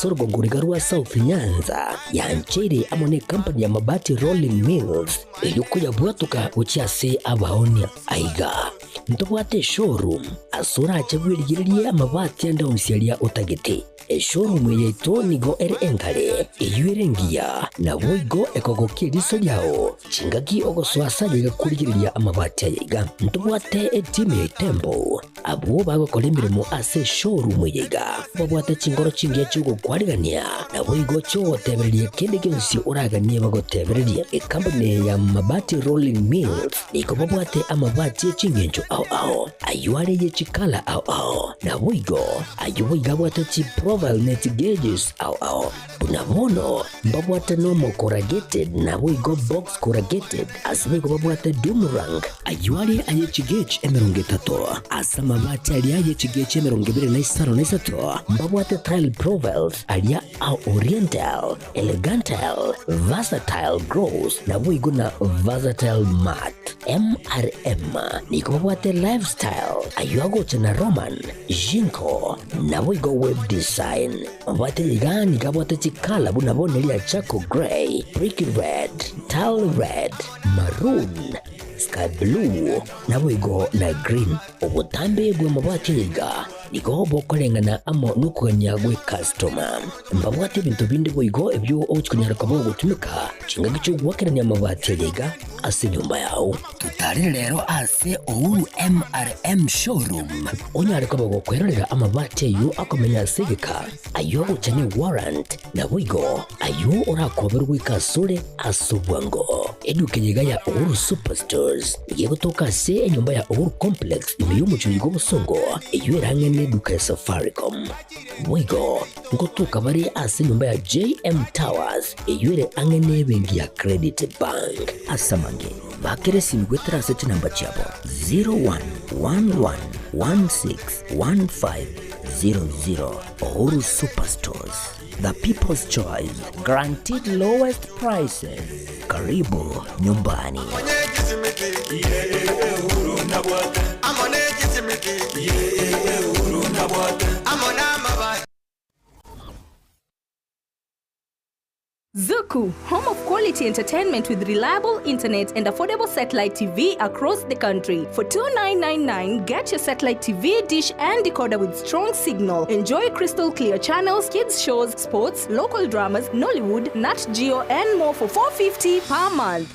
Ase orogongo riga rwa South Nyanza yancheire amo necompany ya Mabati Rolling Mills erio koyabwatoka gochia ase abaonia. Aiga ntobwate eshowroom ase orache bwerigererie amabati ande onsi aria otagete. Eshowroom eye yaito nigo ere engare, eyio ere engiya, naboigo ekogokia eriso riao chingaki ogosoa ase aye iga korigereria amabati aya iga. Ntobwate etimu ya Itembo Abwo bagokora emeremo ase eshowroom eye iga babwate chinkoro chingiya chi'ogokwarigania, naboigo chi'ogotebereria kende gionsi oraganie bagotebererie. Ekampuni eye ya Mabati Rolling Mills nigo babwate amabati e chingencho ao ao, ayio are ye chikala ao ao, naboigo ayio boigo abwate chiprofile ne chigauges ao ao. Buna bono mbabwate normal corrugated naboigo box corrugated, ase boigo babwate doom rank, ayio are aye chigauge 30, ase amabati aria aye chigauge 23 mbabwate tile profiles aria a oriental, elegantal, versatile gloss naboigo na versatile matte. MRM nigo babwate lifestyle ayio agocha na Roman, Jinko naboigo web design. Mabwate iga nigo abwate chikala buna bono eria charcoal grey, brick red, tile red, maroon, sky blue, naboigo na green. Obotambe bw'amabati aya iga nigo bokoreng'ana amo nokogania gw'ecustoma. Mbabwate ebinto binde boigo ebio ogochia konyara koba ogotumeka chingaki chi'ogoakerania amabati aya iga ase enyomba yao. Totarere rero ase Uhuru MRM Showroom onyare koba gokwerorera amabati ayio akomenya ase egeka, ayio agocha ne warrant, naboigo ayio orakoberwe goika asore ase obwango. Eduka eye iga ya Uhuru Superstores nigo egotoka ase enyomba ya Uhuru Complex ime y'omochie oyo bw'obosongo eyio ere ang'e neduka ya Safaricom. Boigo ngotoka bare ase enyomba ya JM Towers eyio ere ang'e nebenki ya Credit Bank. Ase amange, bakera esimi goetera ase chinamba chiabo 0111161500. Uhuru Superstores, the people's choice, guaranteed lowest prices. Karibu nyumbani. Zuku, home of quality entertainment with reliable internet and affordable satellite TV across the country. For 2999, get your satellite TV, dish and decoder with strong signal. Enjoy crystal clear channels, kids shows, sports, local dramas, Nollywood, Nat Geo and more for 450 per month.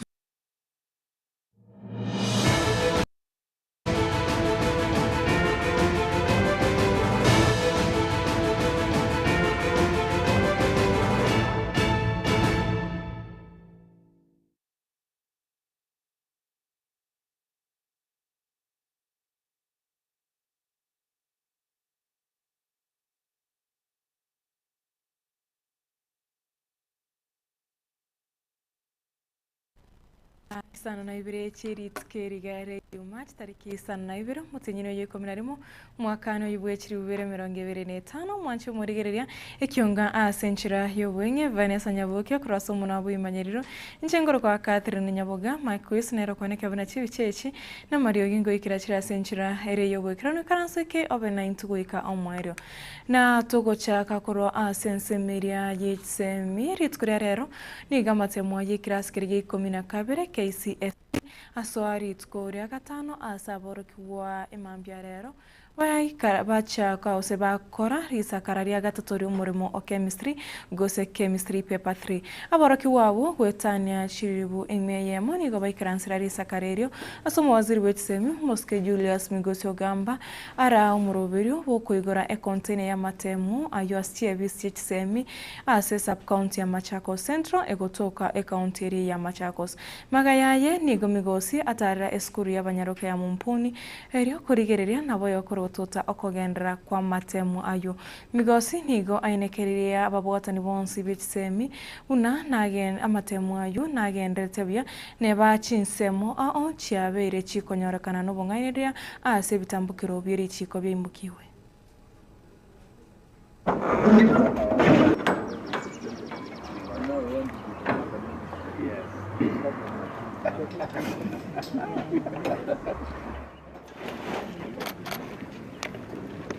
52 chie rituko eri iga ere Ijumaa chitariki 52 omotienyi oyo 11 omwakani oyo bwe chilifu bibere emerongo ebere na etano omwanche omorigereria ekionga ase enchera y'obweng'e Vanessa Nyaboke korwa ase omonwa bw'imanyerero inche ngorokwa Catherine Nyaboga Mike Wis nere okwaneka buna chibicha echi namariogi ngoikera chire ase enchera ere y'oboikeranu ikaranso eke obe naintwe goika omoerio na togochaka korwa ase ensemo eria y'echisemi rituko ria rero Nigo amatemwa y'ekirasi keria gia ikomi na kabere, KCSE, asoa rituko ria gatano ase aborokigwa emambia rero baikara bachaka gose bakora risakara ria gatato ri'omoremo o Chemistry gose Chemistry Paper 3. Aborokigwa abwo goetania chiribu emia eyemo nigo baikaransera risakara erio ase omowaziri bw'echisemi omosike Julius Migosi Ogamba araa omoroberio bw'okoigora econtainer y'amatemo ayio ase chiebisi chi'echisemi Ase sub-county ya Machakos Central egotoka ecounty eria ya Machakos. Maga yaye nigo Migosi atarera esukuru y'abanyaroke ya Mumpuni erio korigereria nabo yokorotota okogenderera kw'amatemo ayio. Migosi nigo ainekeririe ababwatani bonsi be chisemi buna amatemo ayio nagenderete buya neba chinsemo ao chiabeire chikonyorekana nobong'ainereria ase ebitambokero bie richiko biaimokigwe.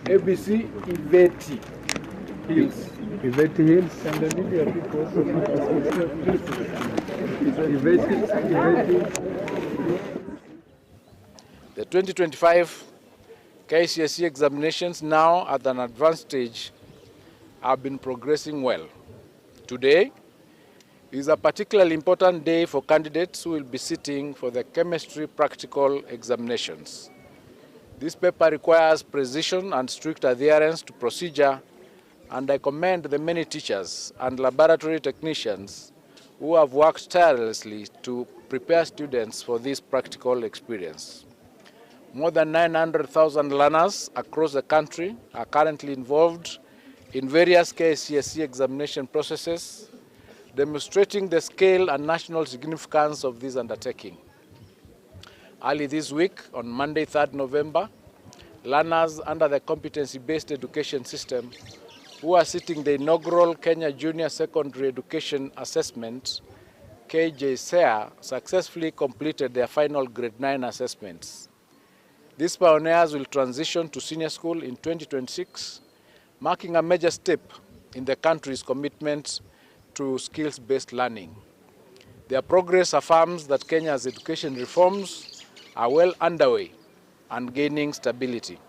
ABC Iveti. Hills. Iveti Hills. And the media people Iveti, Iveti. The 2025 KCSE examinations now at an advanced stage have been progressing well. Today is a particularly important day for candidates who will be sitting for the chemistry practical examinations. This paper requires precision and strict adherence to procedure, and I commend the many teachers and laboratory technicians who have worked tirelessly to prepare students for this practical experience. More than 900,000 learners across the country are currently involved in various KCSE examination processes, demonstrating the scale and national significance of this undertaking. Early this week, on Monday, 3rd November, learners under the competency-based education system who are sitting the inaugural Kenya Junior Secondary Education Assessment, KJSEA, successfully completed their final grade 9 assessments. These pioneers will transition to senior school in 2026, marking a major step in the country's commitment to skills-based learning. Their progress affirms that Kenya's education reforms are well underway and gaining stability.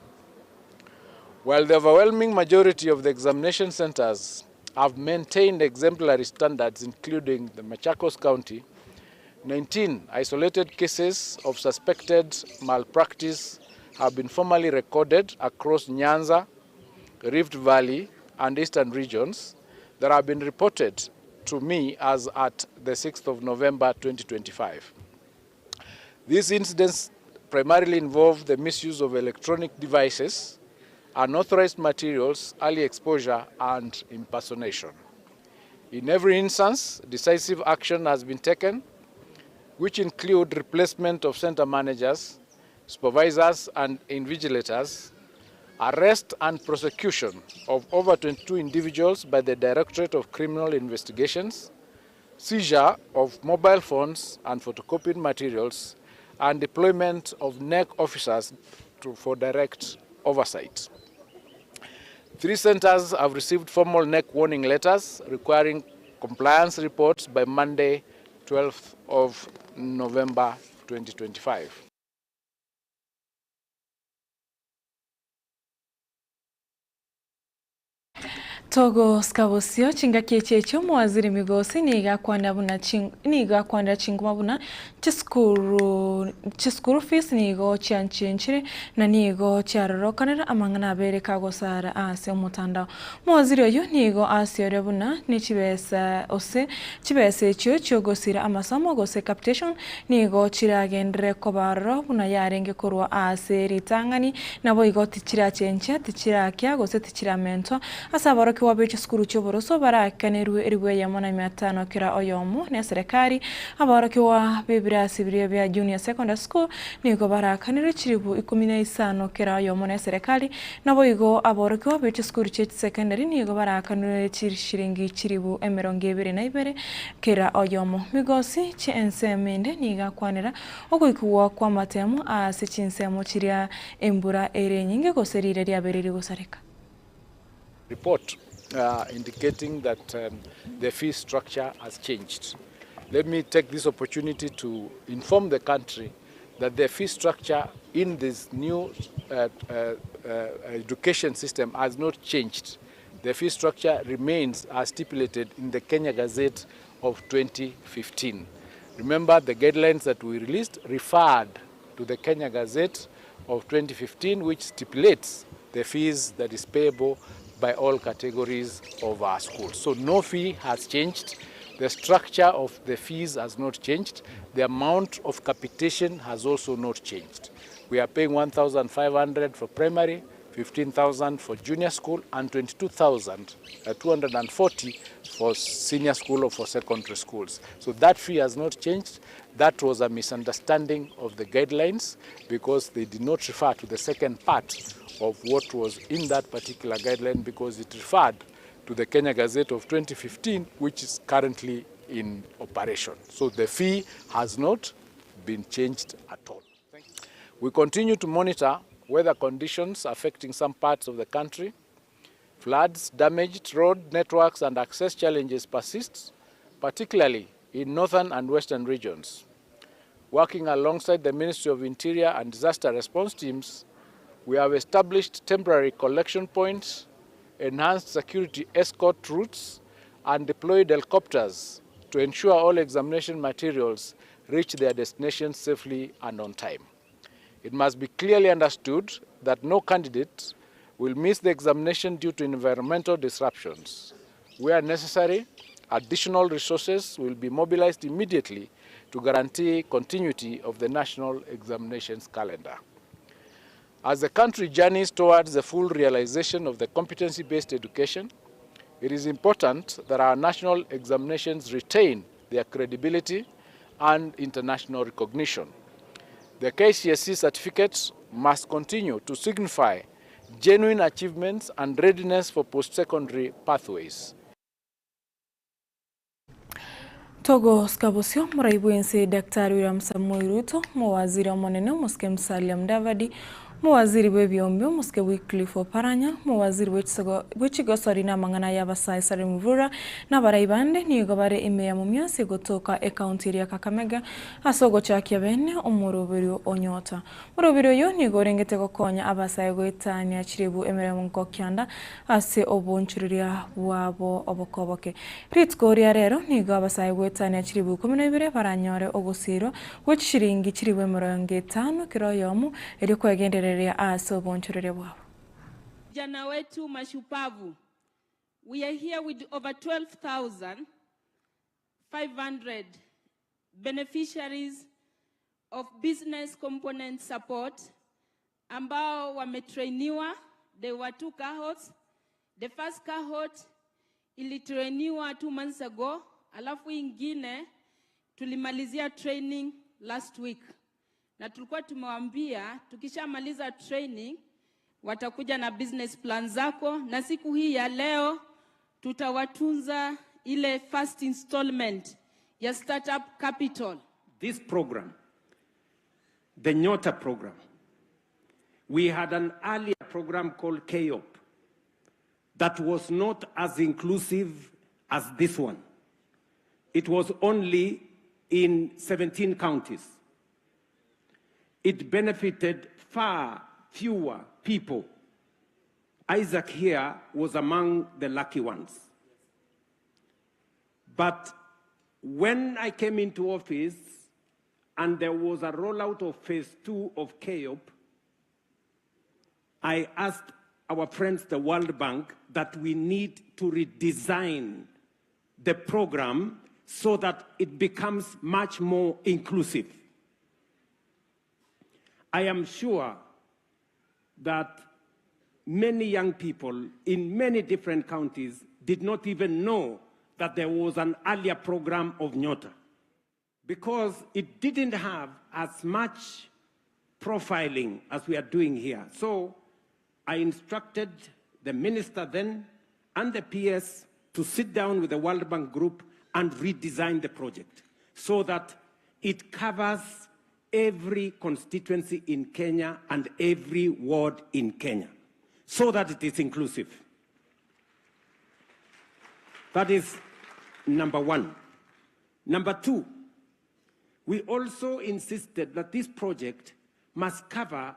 While the overwhelming majority of the examination centers have maintained exemplary standards, including the Machakos County, 19 isolated cases of suspected malpractice have been formally recorded across Nyanza, Rift Valley, and Eastern regions that have been reported to me as at the 6th of November 2025. These incidents primarily involve the misuse of electronic devices, unauthorized materials, early exposure, and impersonation. In every instance, decisive action has been taken, which include replacement of center managers, supervisors, and invigilators, arrest and prosecution of over 22 individuals by the Directorate of Criminal Investigations, seizure of mobile phones and photocopied materials, and deployment of NEC officers for direct oversight. 3 centers have received formal NEC warning letters requiring compliance reports by Monday, 12th of November 2025. Togo skabosio chingaki echi echio omowaziri Migosi nigo akwanera buna nigo akwanera chinguma buna chisukuru chisukuru fees nigo chianchenchire na nigo chiarorokanire amang'ana abere kagosara ase omotandao. Omowaziri oyio nigo asioria buna nechibesa ose chibesa echio chiogosira amasomo gose capitation nigo chiragenderere koba aroro buna yarenge korwa ase ritang'ani naboigo tichirachenchia tichirakia gose tichiramentwa ase aborokigwa be chisukuru chi'oboroso baraakanerwe elifu eyemo na mia tano kera oyomo neserekari. Aborokigwa b'ebirasi biria bia Junior Secondary School nigo baraakanerwe chilifu ikomi na isano kera oyomo neserekari. Naboigo aborokigwa be chisukuru chie chisecondary nigo baraakanerwe chishilingi chilifu emerongo ebere na ibere kera oyomo. Migosi chi'ensemo ende nigo akwanera ogoikigwa kw'amatemo ase chinsemo chiria embura ere enyinge gose riire riabeire rigosareka. Report indicating that the fee structure has changed. Let me take this opportunity to inform the country that the fee structure in this new education system has not changed. The fee structure remains as stipulated in the Kenya Gazette of 2015. Remember, the guidelines that we released referred to the Kenya Gazette of 2015, which stipulates the fees that is payable by all categories of our schools. So no fee has changed. The structure of the fees has not changed. The amount of capitation has also not changed. We are paying 1,500 for primary, 15,000 for junior school, and 22,240 for senior school or for secondary schools. So that fee has not changed. That was a misunderstanding of the guidelines because they did not refer to the second part of what was in that particular guideline, because it referred to the Kenya Gazette of 2015, which is currently in operation. So the fee has not been changed at all. We continue to monitor weather conditions affecting some parts of the country. Floods, damaged road networks and access challenges persist, particularly in northern and western regions. Working alongside the Ministry of Interior and disaster response teams, we have established temporary collection points, enhanced security escort routes, and deployed helicopters to ensure all examination materials reach their destinations safely and on time. It must be clearly understood that no candidate will miss the examination due to environmental disruptions. Where necessary, additional resources will be mobilized immediately to guarantee continuity of the national examinations calendar. As the country journeys towards the full realization of the competency-based education, it is important that our national examinations retain their credibility and international recognition. The KCSE certificates must continue to signify genuine achievements and readiness for post-secondary pathways. Togosika bosio morai bw'ense Daktari William Samoei Ruto, Omowaziri omonene omosike Musalia Mudavadi, Omowaziri bw'ebiombe omosike Wycliffe Oparanya, Omowaziri bw'echigosori na amang'ana y'abasae Salim Mvurya na abarai bande nigo bare ime ya Mumias egotoka ekaunti eria ya Kakamega ase ogochakia bene omoroberio o Nyota. Omoroberi oyio nigo orengete gokonya abasae goetania chiribu emerongo kianda ase obonchoreria bwabo obokoboke. Rituko ria rero nigo abasae goetania chiribu ikomi na ibere baranyore ogosiirwa gwe chishiringi chiribu emerongo etano kera oyomo, erio kwegendereria ase obonchoreria bwabo. Vijana wetu mashupavu, we are here with over 12,500 beneficiaries of business component support ambao wametrainiwa. There were two cohorts. The first cohort ilitrainiwa 2 months ago, alafu ingine tulimalizia training last week, na tulikuwa tumewaambia tukishamaliza training watakuja na business plan zako, na siku hii ya leo tutawatunza ile first installment ya startup capital. This program, the Nyota program, we had an earlier program called KOP that was not as inclusive as this one. It was only in 17 counties. It benefited far fewer people. Isaac here was among the lucky ones. But when I came into office and there was a rollout of phase two of KOP, I asked our friends, the World Bank, that we need to redesign the program so that it becomes much more inclusive. I am sure that many young people in many different counties did not even know that there was an earlier program of Nyota because it didn't have as much profiling as we are doing here. So I instructed the minister then and the PS to sit down with the World Bank Group and redesign the project so that it covers every constituency in Kenya and every ward in Kenya, so that it is inclusive. That is number one. Number two, we also insisted that this project must cover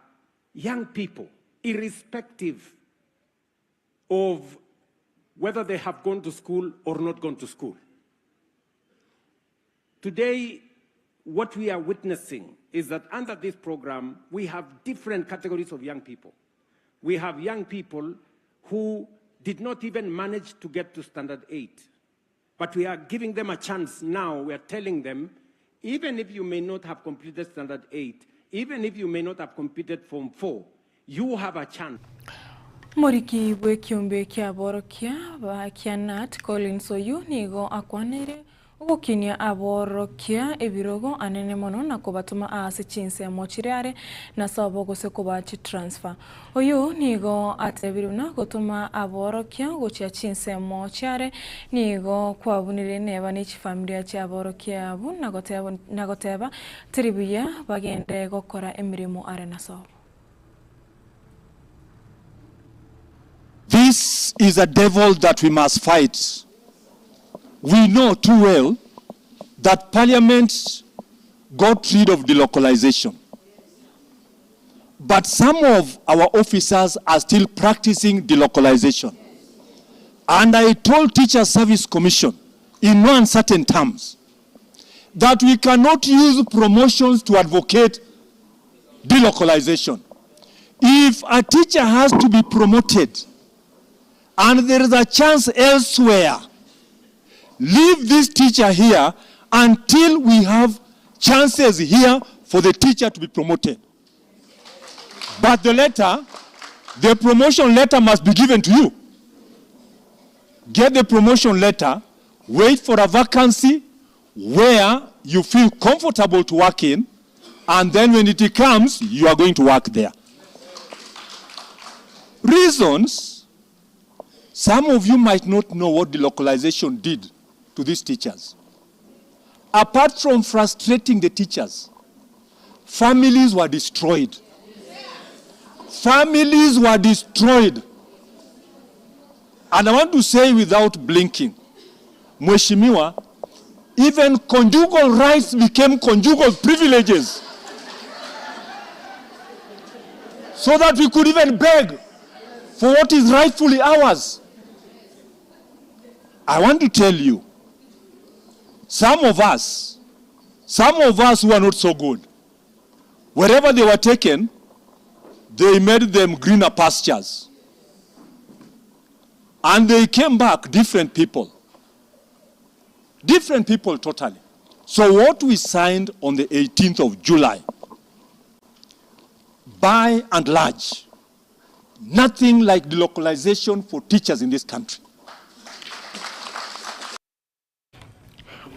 young people, irrespective of whether they have gone to school or not gone to school. Today, what we are witnessing is that under this program, we have different categories of young people. We have young people who did not even manage to get to standard 8. But we are giving them a chance now. We are telling them, even if you may not have completed standard 8, even if you may not have completed form 4, you have a chance. Omoriki bw'ekiombe ki'aborokia ba kia KNUT Collins Oyuu nigo akwaneire ogokinia aborokia ebirogo anene mono na kobatoma ase chinsemo chire are nasobo gose kobaa chitransfer. Oyuu nigo atebire buna gotoma aborokia gochia chinsemo chiare nigo kwabunire neba ne chifamilia chi'aborokia abwo na goteba teri buya bagende gokora emeremo are nasobo. This This is a devil that we must fight. We know too well that parliament got rid of delocalization. But some of our officers are still practicing delocalization. And I told Teacher Service Commission in no uncertain terms that we cannot use promotions to advocate delocalization. If a teacher has to be promoted and there is a chance elsewhere, leave this teacher here until we have chances here for the teacher to be promoted. But the letter, the promotion letter must be given to you. Get the promotion letter, wait for a vacancy where you feel comfortable to work in, and then when it comes, you are going to work there. Reasons, some of you might not know what delocalization did to these teachers. Apart from frustrating the teachers, families were destroyed. Families were destroyed. And I want to say without blinking, Mheshimiwa, even conjugal rights became conjugal privileges. So that we could even beg for what is rightfully ours. I want to tell you, some of us, some of us who are not so good, wherever they were taken, they made them greener pastures. And they came back different people. Different people totally. So what we signed on the 18th of July, by and large, nothing like delocalization for teachers in this country.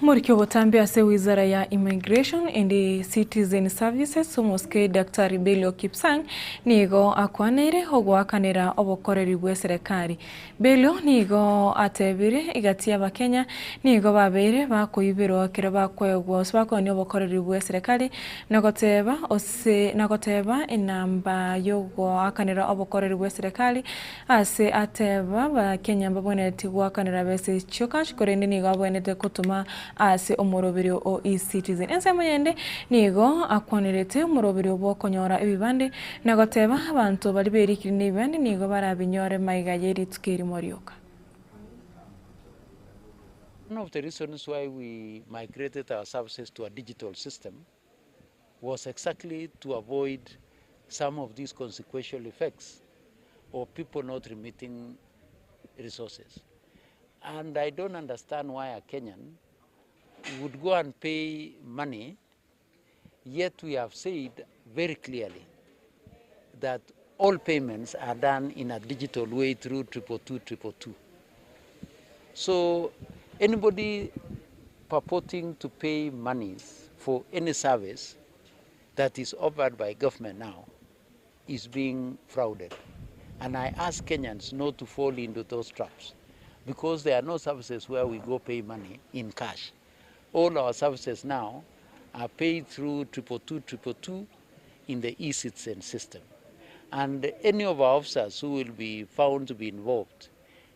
Omoriki obotambe ase wizara ya Immigration and Citizen Services omosike Daktari Belio Kipsang nigo akwaneire ogoakanera obokoreri bw'eserekari. Belio nigo atebire egati y'Abakenya nigo babeire bakoiberwa ekero bakoegwa gose bakoenia obokoreri bw'eserekari na goteba ose na goteba enamba y'ogoakanera obokoreri bw'eserekari Ase ateba, Abakenya mbabwenereti goakanera besa echio cash korende nigo abwenerete gotoma ase omoroberio o eCitizen. Ensemo yende nigo akwanerete omoroberio bw'okonyora ebibande na goteba abanto baria berikire nebibande nigo barabinyore maiga ye rituko erimo rioka. One of the reasons why we migrated our services to a digital system was exactly to avoid some of these consequential effects of people not remitting resources. And I don't understand why a Kenyan would go and pay money, yet we have said very clearly that all payments are done in a digital way through 222 222. So anybody purporting to pay monies for any service that is offered by government now is being frauded. And I ask Kenyans not to fall into those traps because there are no services where we go pay money in cash. All our services now are paid through 222 222 in the e-citizen system. And any of our officers who will be found to be involved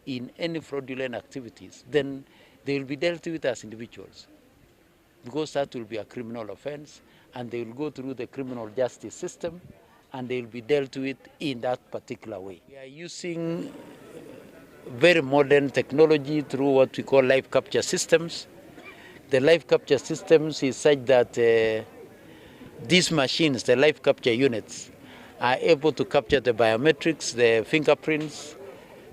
in any fraudulent activities, then they will be dealt with as individuals because that will be a criminal offense and they will go through the criminal justice system and they will be dealt with in that particular way. We are using very modern technology through what we call live capture systems. The live capture systems is such that uh, these machines, the live capture units, are able to capture the biometrics, the fingerprints,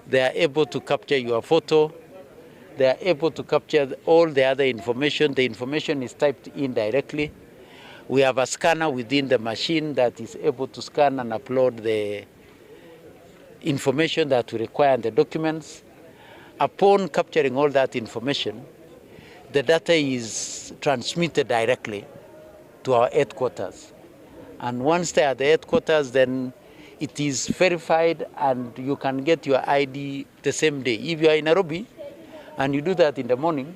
they are able to capture your photo, they are able to capture all the other information. The information is typed in directly. We have a scanner within the machine that is able to scan and upload the information that we require and the documents. Upon capturing all that information, the data is transmitted directly to our headquarters. And once they are at the headquarters, then it is verified and you can get your ID the same day. If you are in Nairobi and you do that in the morning,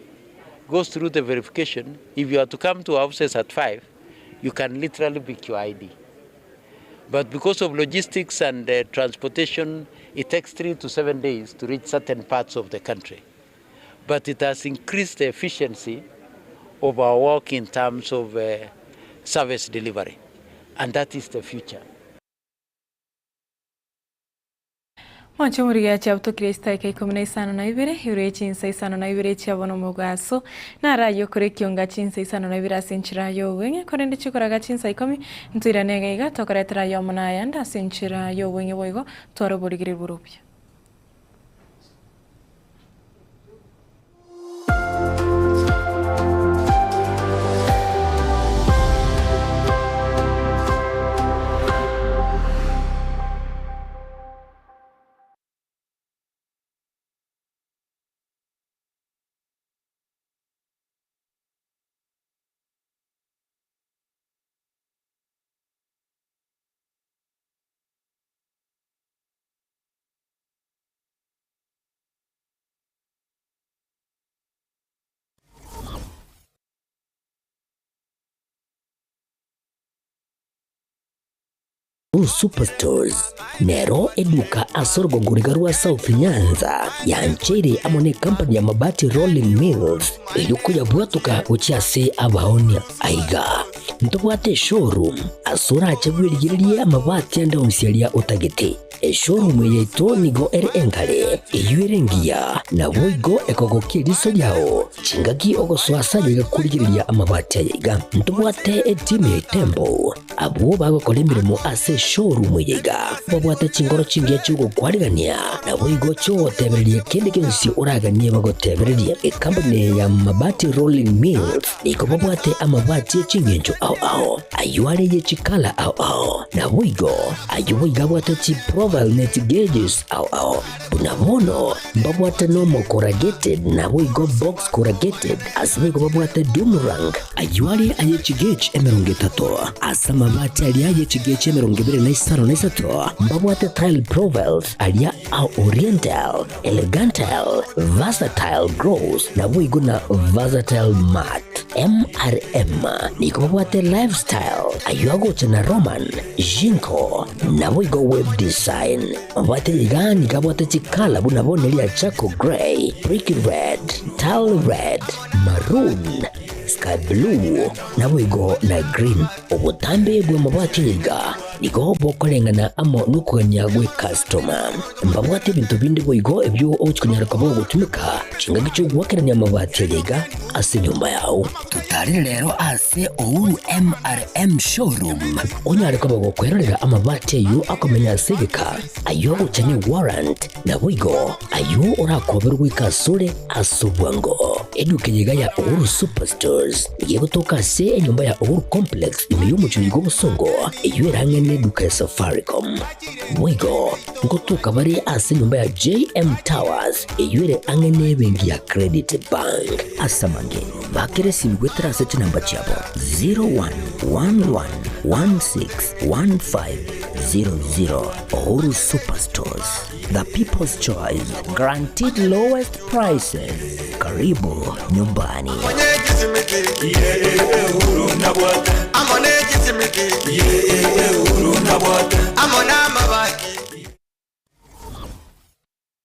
goes through the verification. If you are to come to our offices at 5, you can literally pick your ID. But because of logistics and transportation it takes 3 to 7 days to reach certain parts of the country. But it has increased the efficiency of our work in terms of service delivery and that is the future. Mwanche omorigereria abutokire chidakika ikomi na isano na ibere, igoro ye chinsa isano na ibere chia bono omogaso, naro ayio okore ekionga chinsa isano na ibere ase enchera y'obweng'e, korende chikoraga chinsa ikomi, ntoirane iga iga tokoretera aye amo na ayande ase enchera y'obweng'e boigo tware oborigereria bore obuya. Superstores nero eduka ase orogongo riga rwa South Nyanza yancheire amo ne company ya Mabati Rolling Mills eyio koyabwatoka gochia ase abaonia. Aiga ntobwate eshowroom ase orache bwerigererie amabati ande onsi aria otagete. Eshowroom eye yaito nigo ere enkare, eyio ere engiya, naboigo ekogokia eriso riao chingaki ogosoa ase aye iga korigereria amabati aya iga. Ntobwate etimu ya Itembo Abwo bagokora emeremo ase eshowroom eye iga babwate chinkoro chingiya chi'ogokwarigania, naboigo chi'ogotebereria kende gionsi oraganie bagotebererie. Ekampuni eye ya Mabati Rolling Mills nigo babwate amabati e chingencho ao ao, ayio are ye chikala ao ao, naboigo ayio boigo abwate chiprofile ne chigeges ao ao. Buna bono mbabwate normal corrugated naboigo box corrugated, ase boigo babwate doom rank, ayio are aye chigauge 30, ase amabati aria aye chigauge 23, mbabwate tile profiles aria a oriental, elegantal, versatile gloss naboigo na versatile matte. MRM nigo babwate lifestyle, ayio agocha na Roman, Jinko, naboigo web design. Mabwate iga nigo abwate chikala buna bono eria charcoal grey, brick red, tile red, maroon, sky blue, naboigo na green. Obotambe bw'amabati aya iga nigo bokoreng'ana amo nokogania gw'ecustoma. Mbabwate ebinto binde boigo ebio ogochia konyara koba ogotumeka chingaki chi'ogoakerania amabati aya iga ase enyomba yao. Totarire rero ase Uhuru MRM Showroom onyare koba gokwerorera amabati ayio akomenya ase egeka, ayio agocha ne warrant, naboigo ayio orakoberwe goika asore ase obwango. Eduka eye iga ya Uhuru Superstores nigo egotoka ase enyomba ya Uhuru Complex ime y'omochie oyo bw'obosongo, eyio ere ang'e neduka ya Safaricom. Boigo ngotoka bare ase enyomba ya JM Towers eyio ere ang'e nebenki ya Credit Bank. Ase amange, bakera esimi goetera ase chinamba chiabo 0111161500. Uhuru Superstores, the people's choice, guaranteed lowest prices. Karibu nyumbani. Amo ne